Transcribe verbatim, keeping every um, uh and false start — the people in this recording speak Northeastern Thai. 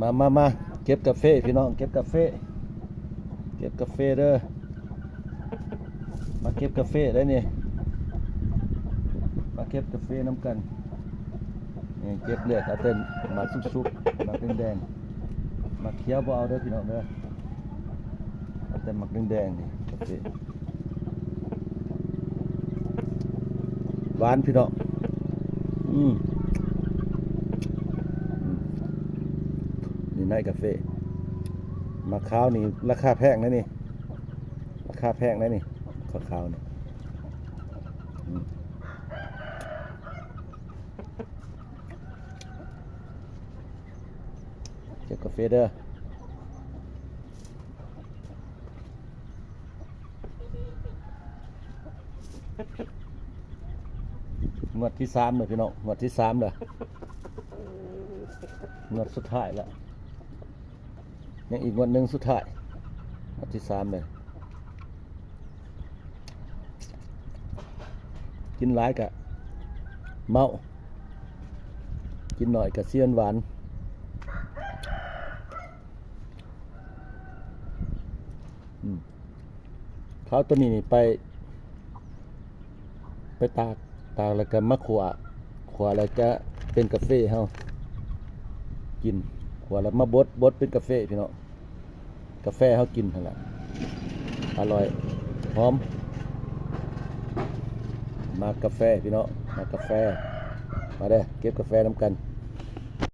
มามามาเก็บกาเฟพี่น้อง เก็บกาเฟ เก็บกาเฟเด้อ มาเก็บกาเฟได้นี่ มาเก็บกาเฟน้ำกัน นี่เก็บเลือกเอาแต่หมากสุกๆ หมากแดงๆ หมากเขียวบ่เอาเด้อพี่น้องเด้อ เอาแต่หมากแดงๆ นี่กาเฟ หวานพี่น้อง อืม อืม นี่ในกาเฟ หมากขาวนี่ราคาแพงนะนี่ ราคาแพงนะนี่ ขาวๆ นี่ อืม เก็บกาเฟเด้อ งวดที่สามเลยพี่น้อง งวดที่สามเลย งวดสุดท้ายแล้ว ยังอีกงวดหนึ่งสุดท้าย งวดที่สามเลย กินหลายกะเมา กินหน่อยกะเสี้ยนหวาน อืม เขาตัวนี้นี่ไป ไปตาก ตากแล้วก็มาขั่ว ขั่วแล้วก็เป็นกาเฟเฮากิน ขั่วแล้วมาบด บดเป็นกาเฟพี่น้อง กาแฟเฮากินหั่นล่ะ อร่อย หอม มากาแฟพี่น้อง มากาแฟ มาเด้อ เก็บกาแฟนำกัน